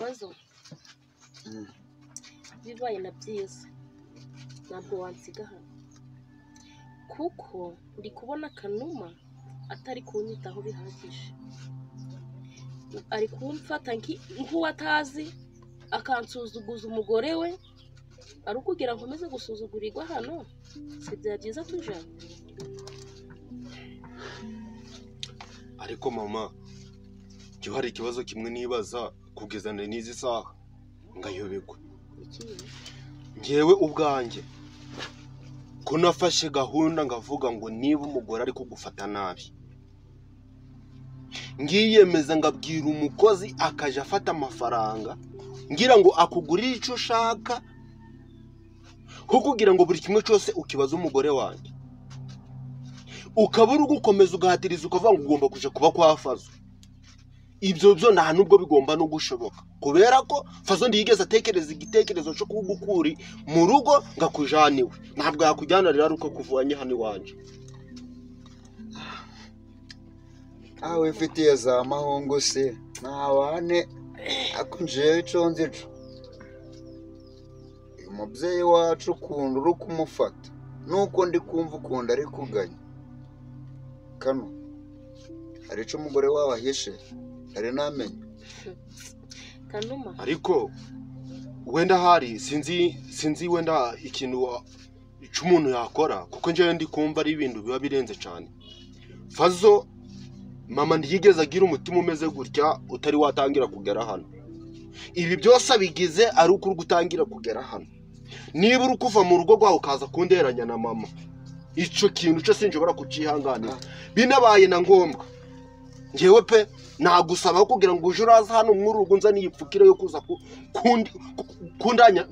Fazo, bibaye na byiza ntabwo wansiga hano, kuko ndi kubona Kanuma atari kunyitaho bihagije, ari kumfata nk'uwatazi, akansuzuguza umugore we, ari ukugira ngo nkomeze gusuzugurirwa hano. Si byaba byiza tujanye? Ariko mama, jya hari ikibazo kimwe nibaza kugeza n'izi saha ngayoberwa. Ngewe ubwanjye ko nafashe gahunda ngavuga ngo niba umugore ari kugufata nabi, ngiyemeza ngabwira umukozi akaja afata amafaranga ngira ngo akugurire icyo ushaka, ko kugira ngo buri kimwe cyose ukibaza umugore wanjye, ukaba uri gukomeza ugahatiriza ukavuga ngo ugomba kuja kuba kwa Fazo. Ibyo byo nta nubwo bigomba no gushoboka, kubera ko Fazo ntiyigeze atekereza igitekerezo cyo kugukuri mu rugo ngakujana iwe. Ntabwo yakujyana rero uko kuvanye hano iwanje. Awe mfitiye za mahungu se ntabane akunjewe ico nzico. Uyu mubyeyi wacu ukunda uri kumufata nuko ndi kumva ukunda ari kuganya. Kano hari ico umugore wawe ahishe hari namenye. Kanuma, ariko wenda hari sinzi wenda ikintu cy'umuntu yakora, kuko njewe ndi kumva ari ibintu biba birenze cyane. Fazo mama ntiyigeze agira umutima umeze gutya utari watangira kugera hano. Ibi byose abigize ari uko uri gutangira kugera hano. Niba uri kuva mu rugo rwawe ukaza kunderanya na mama, ico kintu cyo sinshobora kucihanganira. Binabaye na ngombwa ngewe pe nagusaba kugira ngo uje uraza hano muri urugo nzaniye ipfukire yo kuza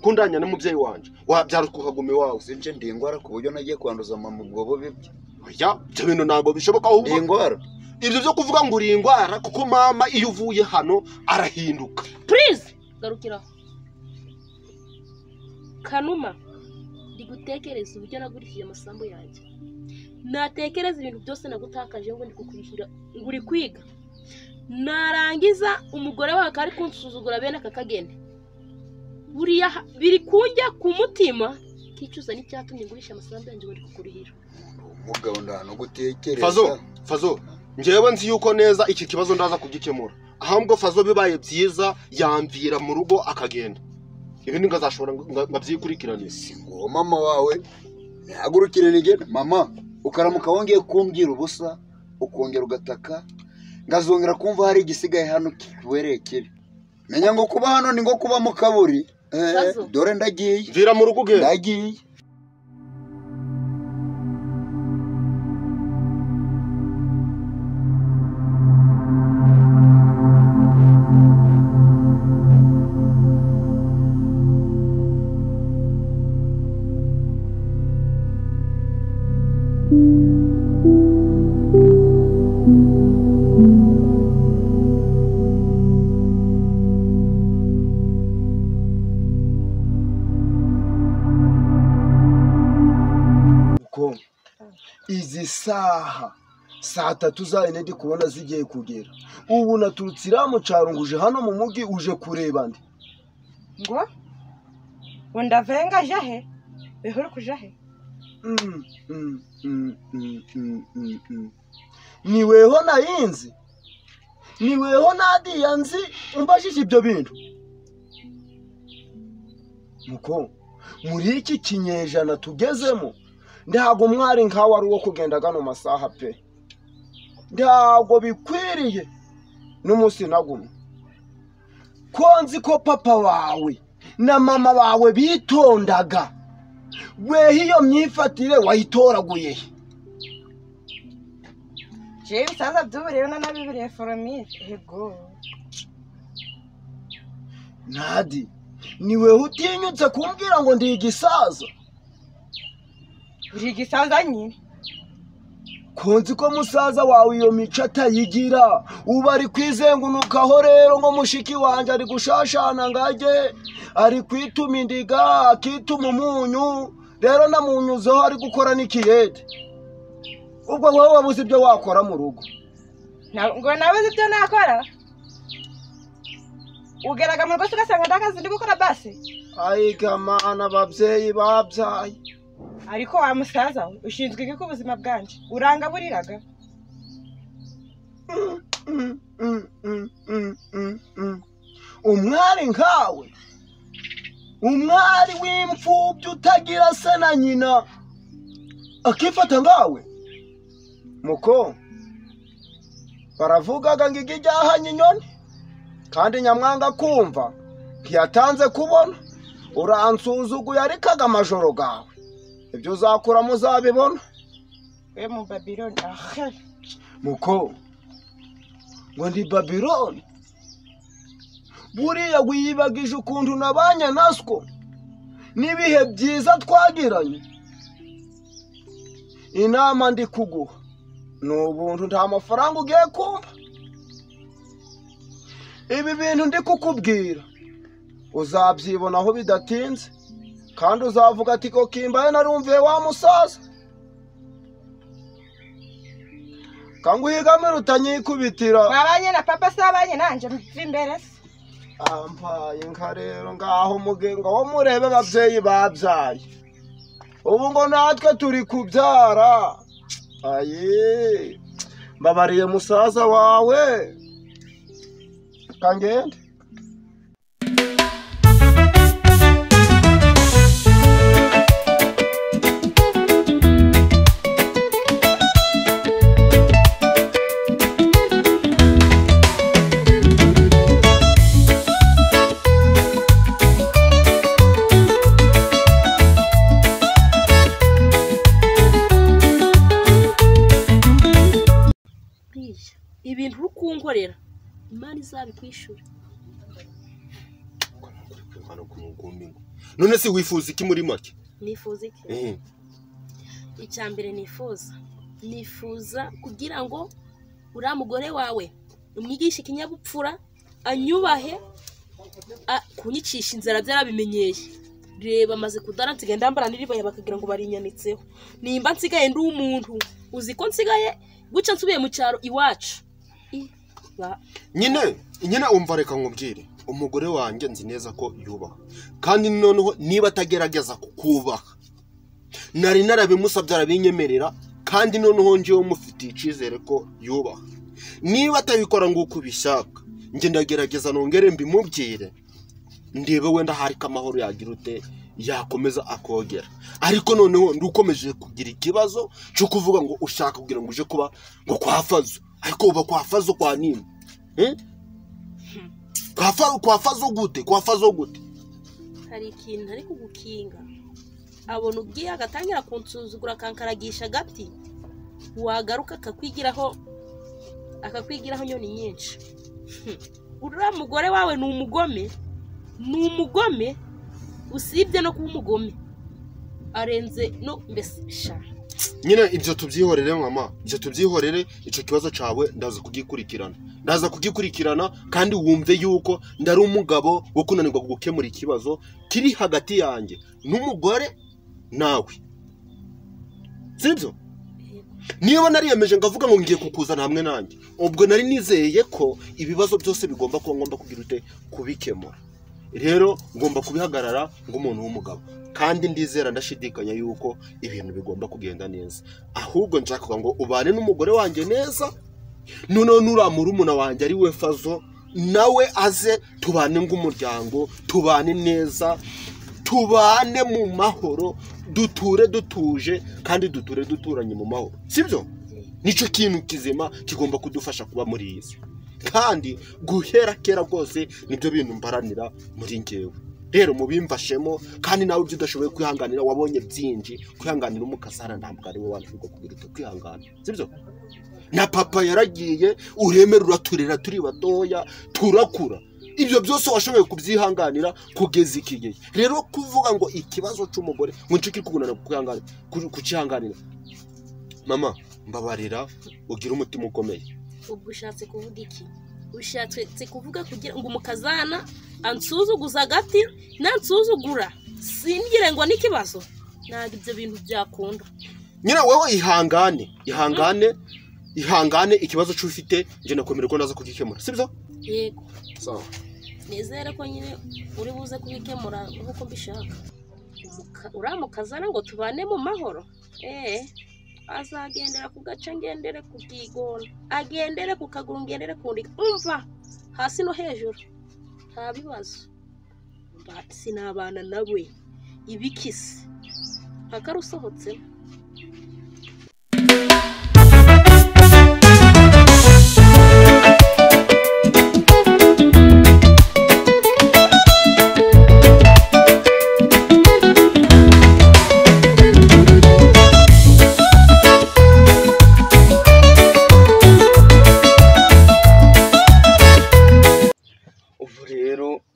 kundanya n'umubyeyi wanje, wabyara ukaguma iwawe. Sinje ndi ingwara ku buryo nagiye kwanduza mama ubwo bubi bye. Oya, ibyo bintu ntabwo bishoboka. Ahubwo ndi ingwara ibyo byo kuvuga ngo uri ingwara, kuko mama iyo uvuye hano arahinduka. Please garukiraho. Kanuma, ndi gutekereza uburyo nagurishije amasambu yanjye, natekereza ibintu byose nagutakaje ngo ndi kukurihira ngo uri kwiga, narangiza umugore wawe akari kunsuzugura bene aka kageni. Buriya biri kunjya ku mutima kicuza n'icyatumye ngurisha amasambu yanjye ngo ndi kukurihira. Umugabo ndano gutekereza. Fazo, ngewe nzi yuko neza iki kibazo ndaza kugikemura. Ahubwo Fazo bibaye byiza yamvira mu rugo akagenda, ibindi ngazashobora ngabyikurikirana. Si ngo mama wawe ntihagurukire nigenda. Mama ukaramuka wongeye kumbwira ubusa ukongera ugataka, ngazongera kumva hari igisigaye hano kiwereye kibi. Menya ngo kuba hano ni ngo kuba mu kaburi. Dore ndagiye. Mvira mu rugo ugenda. Ndagiye. Izi saha saa tatu za ndi kubona zigiye kugera. Ubu naturutse mu cyaro nguje hano mu mugi uje kureba ndi. Ngo ndavenga jahe behuru kujahe. Niweho nayinzi, niweho nadiya nzi umbajije ibyo bintu. Muko muri iki kinyejana tugezemo ntago mwari nkawe ari uwo kugenda gano masaha pe. Ntago bikwiriye n'umunsi nagumwe. Ko nzi ko papa wawe na mama bawe bitondaga, weho iyo myifatire wayitoraguye he? Jewe ibisaza by'ubu rero nanabibiriye foromire. Ego Nadi, niweho utinyutse kumbwira ngo ndi igisaza? Uri igisaza nyine. Ko nzi ko musaza wawe iyo mico atayigira, ubu ari kwizengunukaho rero ngo mushiki wanje ari gushashana ngajye, ari kwituma indiga akituma umunyu, rero namunyuzeho ari gukora n'ikiyede. Ubwo wowe wabuze ibyo wakora mu rugo. Ngo nabuze ibyo nakora? Ugeraga mu rugo ugasanga ndakazi ndi gukora basi. Ayiga mana ababyeyi babyaye. Ariko wa musaza we ushinzwe iki ku buzima bwanje? Urangaburiraga. Umwari nkawe, umwari w'imfubyi utagira se na nyina akifata ngawe. Muko baravugaga ngo ijyahanye inyoni kandi nyamwanga kumva ntiyatanze kubona. Uransuzuguye arikaga amajoro gawe, ibyo uzakura muzabibona. We mu Babiloni. Muko ngo ndi Babiloni? Buriya wiyibagije ukuntu nabanye naswo n'ibihe byiza twagiranye. Inama ndi kuguha ni ubuntu, nta mafaranga ugiye kumva. Ibi bintu ndi kukubwira uzabyibonaho bidatinze, kandi uzavuga ati ko kimbaye narumviye wa musaza. Kanguhigamira utanyikubitira. Wabanye na papa se abanye nanje mva imbere se. Ampaye nka rero ngaho mugenga wo murebe ababyeyi babyaye. Ubu ngo natwe turi kubyara. Ayi mbabariye musaza wawe. Kangende. Ibintu uri kunkorera Imana izabikwishura. None se wifuza iki muri make? Nifuza iki? Icya mbere nifuza kugira ngo uriya mugore wawe umwigishe ikinyabupfura, anyubahe, kunyicisha inzara byarabimenyeye. Reba amaze kudara nsigaye ndambara n'iribaya bakagira ngo barinyanitseho. Nimba nsigaye ndi umuntu, uzi ko nsigaye guca nsubiye mu cyaro iwacu. Nyine umva reka nkubwire, umugore wanjye nzi neza ko yubaha, kandi noneho niba atagerageza kukubaha nari narabimusabye arabinyemerera, kandi noneho njyewe mufitiye icyizere ko yubaha. Niba atabikora ngo uko ubishaka, njye ndagerageza nongere mbimubwire, ndebe wenda hari kamahoro yagira ute yakomeza akogera. Ariko noneho ndukomeje kugira ikibazo cyo kuvuga ngo ushaka kugira ngo uje kuba ngo kwa Fazo, ariko uba kwa Fazo kwa nini? Kwa Fazo gute? Kwa Fazo gute? Hari ikintu ari kugukinga. Abona ugiye agatangira kunsuzugura akankaragisha agati, wagaruka akakwigiraho nyoni nyinshi. Uriya mugore wawe ni umugome, ni umugome usibye no kuba umugome arenze no mbese sha. Nyine ibyo tubyihorere mama, ibyo tubyihorere, icyo kibazo cawe ndaza kugikurikirana. Ndaza kugikurikirana kandi wumve yuko ndari umugabo wo kunanirwa gukemura ikibazo kiri hagati yanjye n'umugore nawe. Sibyo? Niba nariyemeje ngavuga ngo ngiye kukuzana hamwe nanjye, ubwo nari nizeye ko ibibazo byose bigomba kuba ngomba kugira ute kubikemura. Rero ngomba kubihagarara ng'umuntu w'umugabo, kandi ndizera ndashidikanya yuko ibintu bigomba kugenda neza. Ahubwo nshaka ngo ubane n'umugore wanjye neza, noneho nuramura umuna wanjye ari we Fazo, nawe aze tubane ng'umuryango, tubane neza, tubane mu mahoro, duture dutuje kandi duture duturanye mu mahoro. Sibyo? Nicyo kintu kizima kigomba kudufasha kuba muri iyi si. Kandi guhera kera rwose nibyo bintu mbaranira muri ngewe. Rero mubimfashemo, kandi nawe ibyo udashoboye kwihanganira wabonye byinshi, kwihanganira umukasara ntabwo ari wowe wananirwa kugira ute kwihangana. Sibyo? Na papa yaragiye, uremera uraturera turi batoya, turakura. Ibyo byose washoboye kubyihanganira kugeza iki gihe. Rero kuvuga ngo ikibazo cy'umugore ngo nshiki kugunana kwihangana, kucihanganira. Mama, mbabarira ugira umutima ukomeye. Ubwo ushatse kuvuga iki? Ushatse kuvuga kugira ngo umukazana ansuzuguza agati, nansuzugura singire ngo n'ikibazo. Ntabwo ibyo bintu byakunda. Nyina wewe ihangane, ihangane, ihangane ikibazo cy'ufite nje nakomera ko ndaza kugikemura. Sibyo? Yego. Sawa. Nizere ko nyine uri buze kubikemura nk'uko mbishaka. Uramukazana ngo tubane mu mahoro. Azagendera ku gace, ngendere ku kigona, agendere ku kaguru, ngendere ku ndi, umva hasi no hejuru nta bibazo. Sinabana nawe ibikisi mpaka rusohotsemo.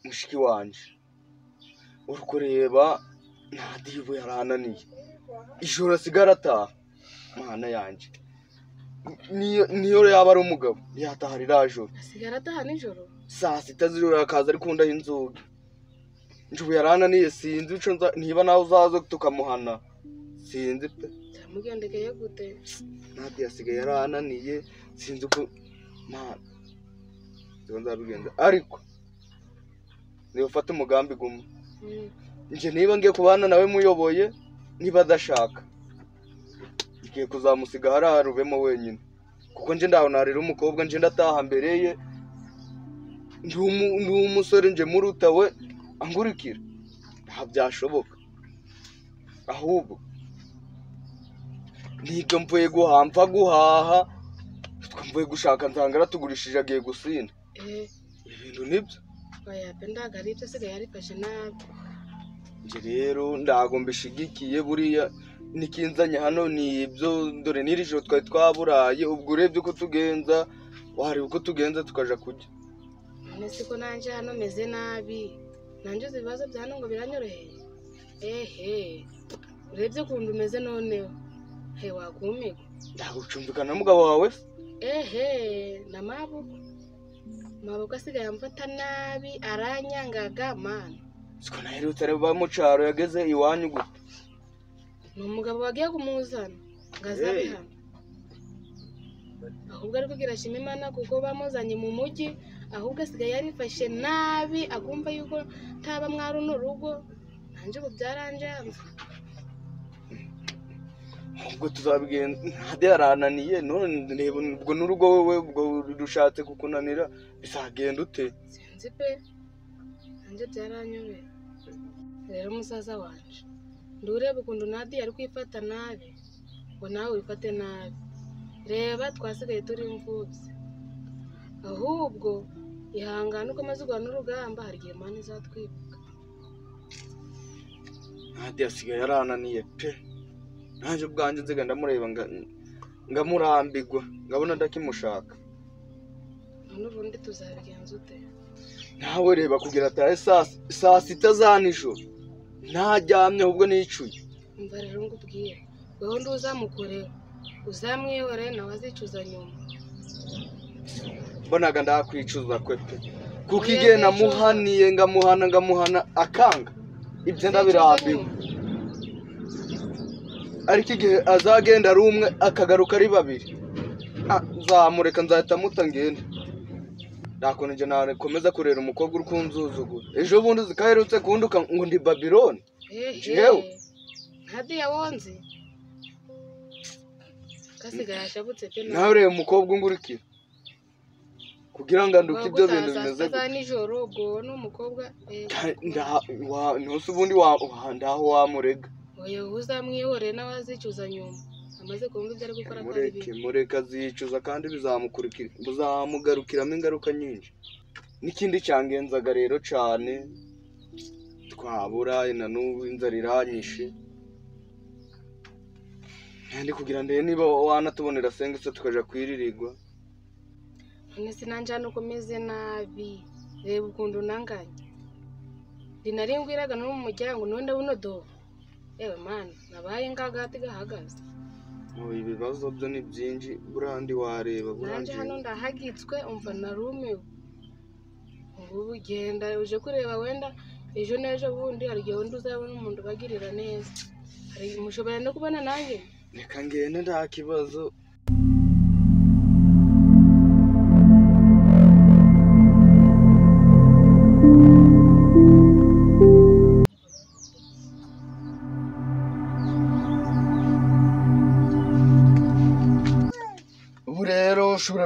Mushiki wanje uri kureba nta dibu yarananiye, ijoro asigara ataha. Mana yanje, niyo yaba ari umugabo ntiyataha ririya joro, asigara ataha nijoro saa sita z'ijoro akaza ari kundaho inzoga. Njubu yarananiye, sinzi ico niba nawe uzaza tukamuhana, sinzi pe. Byamugendekeye gute? Nadi asigaye yarananiye, sinzi uko mana nzabigenza, ariko niba ufata umugambi guma. Nje niba ngiye kubana nawe muyoboye, niba adashaka ngiye kuzamusiga hariya rubemo wenyine, kuko nje ndaho narira umukobwa, nje ndataha mbere ye, ndi umusore nje muruta we angurikira, nta byashoboka. Ahubwo nibyo mvuye guhaha, mva guhaha, mvuye gushaka nsanga aratugurishije agiye gusinda. Ibintu nibyo. Oya pe, ndaga ari ibyo asigaye yarifashe nabi. Nje rero ndago mbishigikiye, buriya nikinzanye hano ni ibyo. Dore n'iri joro twari twaburaye, ubwo urebye uko tugenza, wareba uko tugenza tukaja kurya. None siko nanje hano meze nabi, nanje uzi ibibazo bya hano ngo biranyoroheye. Ehe, urebye ukuntu umeze noneho, he wakumirwa. Ndagucumbikana n'umugabo wawe se? Ehe, na mabukwe. Mabukwe asigaye amfata nabi, aranyangaga mana. Siko naherutse areba mu caro yageze iwanyu gute? Ni umugabo wagiye kumuzana ngo azabe hano. Ahubwo ari kugira ashima Imana kuko bamuzanye mu mujyi, ahubwo asigaye yarifashe nabi, agumva yuko ntaba mwari uno rugo. Nanje ubu byaranjanze. Ubwo tuzabigenza, ntade yarananiye none reba ubwo n'urugo wewe ubwo rushatse kukunanira bizagenda ute? Sinzi pe, nanje byaranyobeye. Rero musaza wanje, ndureba ukuntu Nadi ari kwifata nabi, ngo nawe wifate nabi. Reba twasigaye turi imfubyi. Ahubwo ihangane ukomeze urwana n'urugamba, hari igihe Imana izatwibuka. Nadi asigaye yarananiye pe. Nanjye ubwanjye nziga ndamureba ngamurambirwa, ngabona ndakimushaka. None ubundi tuzabigenza ute? Nawe reba kugira atahe saa sita za nijoro ntaryamye, ahubwo nicuye. Umva rero ngubwire, wewe ndi uzamukorera, uzamwihore nawe azicuza nyuma. Mbonaga ndakwicuza kwe pe, kuko igihe namuhaniye ngamuhana ngamuhana akanga, ibyo ndabirambiwe. Ariko igihe azagenda ari umwe akagaruka ari babiri, nzamureka nzahita muta ngende. Ndakuntu nje nakomeza kurera umukobwa uri kunzuzugura. Ejo bundi zikaherutse kunduka ngo ndi Babiloni. Jewe Nadi yawonze kasigaye ashabutse pe. Nawe ureba umukobwa ungurikira kugira ngo anduke ibyo bintu bimeze gute nijoro, ubwo n'umukobwa ntuse ubundi ndaho wamurega. Oya uzamwihore nawe azicuza nyuma, amaze kumva ibyo ari gukora. Mureke mureke azicuza kandi bizamukurikira, bizamugarukiramo ingaruka nyinshi. N'ikindi cyangenzaga rero cyane, twabura na n'ubu inzara iranyishe. Ndi kugira ndebe niba wanatubonera senge se tukaja kwiririrwa. None sinanje hano uko meze nabi, reba ukuntu nanganye. Ndi ngwiraga no mu muryango none ndabona do. Ewe mana, nabaye ngagati gahagaze. Ibibazo byo ni byinshi, burandi wareba burandi. Nanje hano ndahagitswe, umva narumiwe. Ubu ugenda uje kureba wenda ejo n'ejo bundi hari igihe undi uzabona umuntu bagirira neza. Hari mushobora no kubona nanjye. Reka ngende nta kibazo.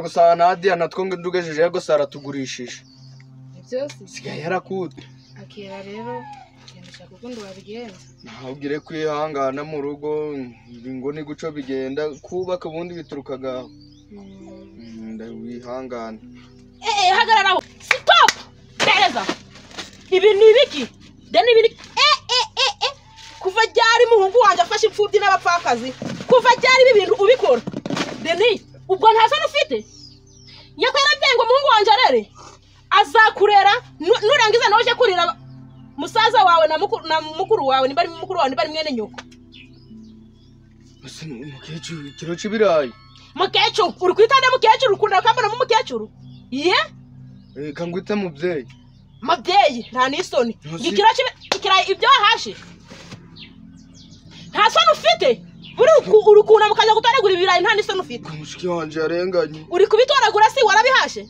gusanga Nadia natwo ngo ndugejeje gusa aratugurishije. Byose sigaye yarakuta. Akira rero ndashaka ukundi wabigenza. Ntabwire kwihangana mu rugo ngo ni guco bigenda kubaka ubundi biturukaga. Ndawihangana. Hagarara aho. Stop. Tereza. Ibi ni ibiki? Deni ibi kuva ryari muhungu wanjye afashe imfubyi n'abapfakazi? Kuva ryari ibi bintu ubikora? Deni ubwo nta soni ufite? Nyako yarabyaye ngo muhungu wanjye arere. Azakurera nurangiza nawe uje kurira musaza wawe na mukuru wawe nimba ari mukuru wawe nimba ari mwene nyoko. Mukecuru ikiro c'ibirayi. Mukecuru uri kwitanda mukecuru ukunda kambona mu mukecuru? Ye? Kangwite mubyeyi. Mubyeyi nta nisoni. Ikiro c'ibirayi ibyo wahashe. Nta soni ufite? Buri urukunda mukajya gutoragura ibirayi nta nisoni ufite. Mushiki wanje yarenganye. Uri kubitoragura si warabihashe?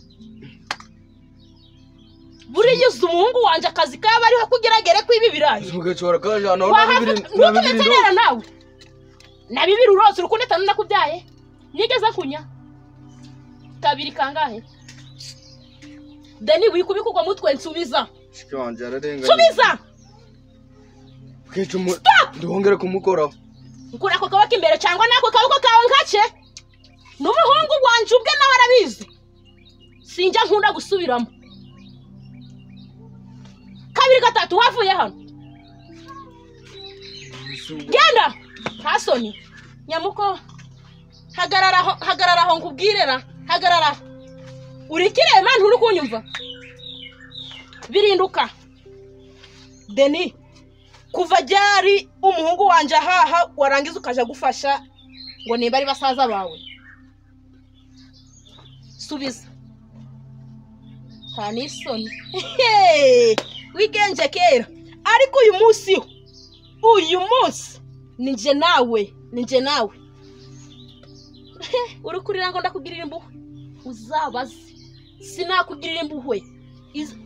Buriya umuhungu wanje akazi kaba ariho kugeragere kwibi birayi. Mugacora kajana na bibiri na bibiri nawe. Na bibiri urose urukunde tanu nakubyaye. Nigeze kunya. Kabiri kangahe? Deni wikubikugwa mutwe nsubiza. Mushiki wanje yararenganye. Subiza. Kejo ndongere kumukoraho. Nkura ko kabaka imbere cyangwa nako kaboko kawe nkace. N'umuhungu wanje ubwe nawe arabizi. Sinjya nkunda gusubiramo. Kabiri gatatu wavuye hano. Genda hasoni nyamuko hagarara aho nkubwirera hagarara uri kirema nturi kunyumva birinduka. Deni kuva ryari umuhungu wanje ahaha warangiza ukaja gufasha ngo nimba ari basaza bawe? Subiza. Nta n'isoni. Wigenje kera ariko uyu munsi ninje nawe uri kurira ngo ndakugirira impuhwe uzabaze sinakugirira impuhwe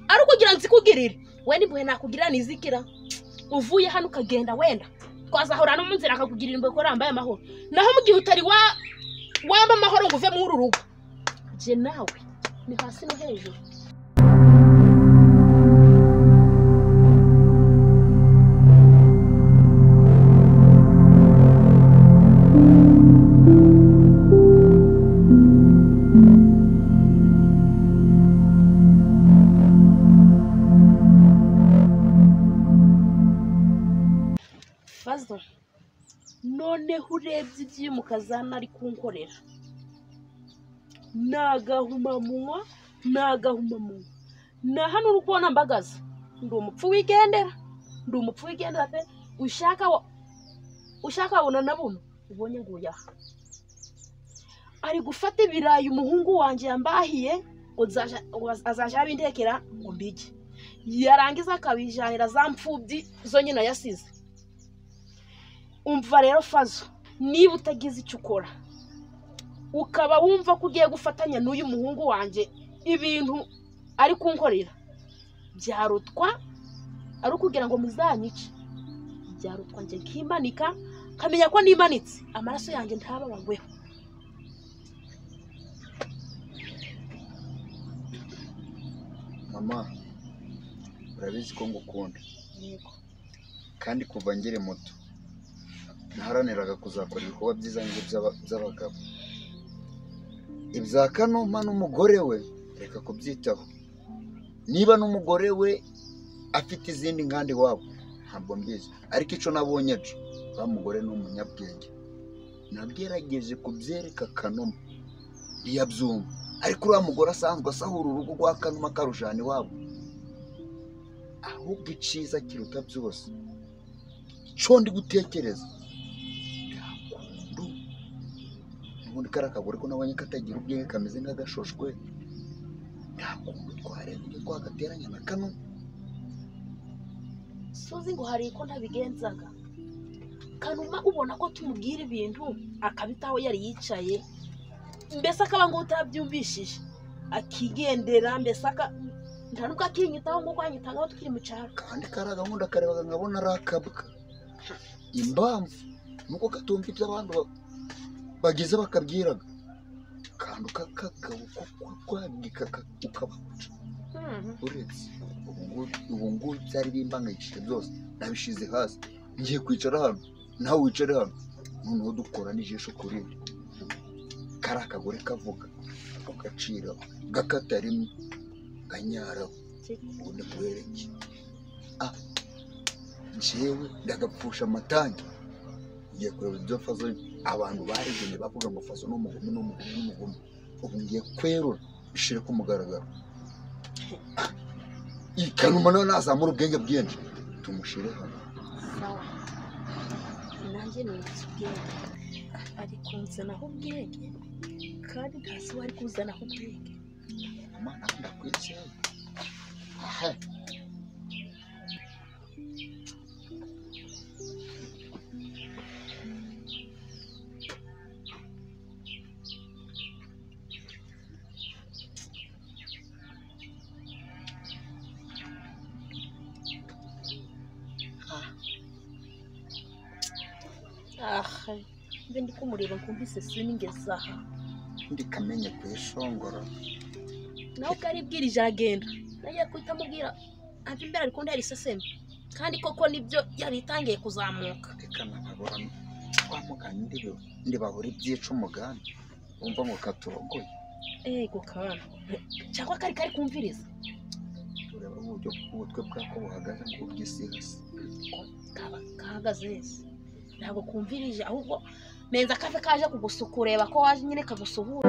ari kugira nzikugirire wenda impuhwe nakugirira nizikira uvuye hano ukagenda wenda twazahora no mu nzira akakugirira impuhwe ko rambaye amahoro naho mu gihe utari wamba amahoro ngo uve muri uru rugo je nawe ni hasi no hejuru. Noneho urebye ibyo mukazana ari kunkorera nagahumamunwa na hano uri kubona mbagaza ndi umupfu wigendera pe ushaka wabona na buno ubonye nguya ari gufata ibirayi umuhungu wanjye yambahiye ngo azaja abindekera ngo mbige yarangiza akabijanira za mfubyi zo nyina yasize. Umva rero Fazo niba utagize icyo ukora ukaba wumva ko ugiye gufatanya n'uyu muhungu wanjye ibintu ari kunkorera byarutwa ari kugira ngo muzanyice byarutwa nje nkimanika nkamenya ko nimanitse amaraso yanjye ntababagweho. Mama urabizi ko ngukunda. Yego. Kandi kuva ngiri muto naharaniraga kuzakora ibikorwa byiza by'abagabo. Ibya Kanuma n'umugore we reka kubyitaho. Niba n'umugore we afite izindi ngandi wabo ntabwo mbizi, ariko ico nabonye ejo wa mugore ni umunyabwenge. Nagerageje kubyereka Kanuma ntiyabyumva, ariko uriya mugore asanzwe asahura urugo rwa Kanuma akarujana iwabo. Ahubwo iciza kiruta byose ico ndi gutekereza ubundi kari akagore ko nabonye katagira ubwenge kameze nk'agashoshwe nta kuntu twareba ibyo twagateranya na Kanuma. Suzi ngo hari ko ntabigenzaga Kanuma ubona ko tumubwira ibintu akabitaho yari yicaye mbese akaba ngo utabyumvishije akigendera mbese nta nubwo akinyitaho ngo kwanyitagaho tukiri mu cyaro. Kandi kari agahunda karebaga nkabona ari akabwa impamvu nuko katumva ibyo abantu bagize bakabyiraga. Akantu k'akagabo ko kwagika ukabaca. Uretse ubu ngubu byari bimbangayikishije byose nabishize hasi, ngiye kwicara hano nawe wicare hano, noneho dukora n'ijisho kuri rindi. Kari akagore kavuga ugacira gakata rimwe kanyaraho ubundi kubereke. Njyewe ndagapfusha amatangi ngiye kureba ibyo Fazo abantu barigene bavuga ngo Fazo ni umugome n'umugome n'umugome, ubu ngiye kwerura bishire ku mugaragaro. Ikanuma nawe nazamura ubwenge bwinshi tumushire hano. Sawa, nanjye nungutse ubwenge, ari kunzanaho ubwenge kandi ntazi uwo ari kuzanaho ubwenge. Mama nawe ndakwizeye. Aha. Mbe ndi kumureba nkumvise sinigeze aha. Ndikamenye kwishongora. Nawe ukaribwirije aragenda. Nagiye kuhita amubwira ava imbere ariko ndari iseseme. Kandi koko nibyo yaritangiye kuzamuka. Reka nababura wa mugani ndibabura ibyica umugani. Umva ngo katurogoye. Ego kana. Cyangwa kari kari kumviriza. Tureba uburyo ubutwe bwako buhagaze ngo bw'isi hasi. Kaba kahagaze hese. Ntabwo kumvirije ahubwo menza kafe kaje kugusukureba ko waje nyine kagusuhura.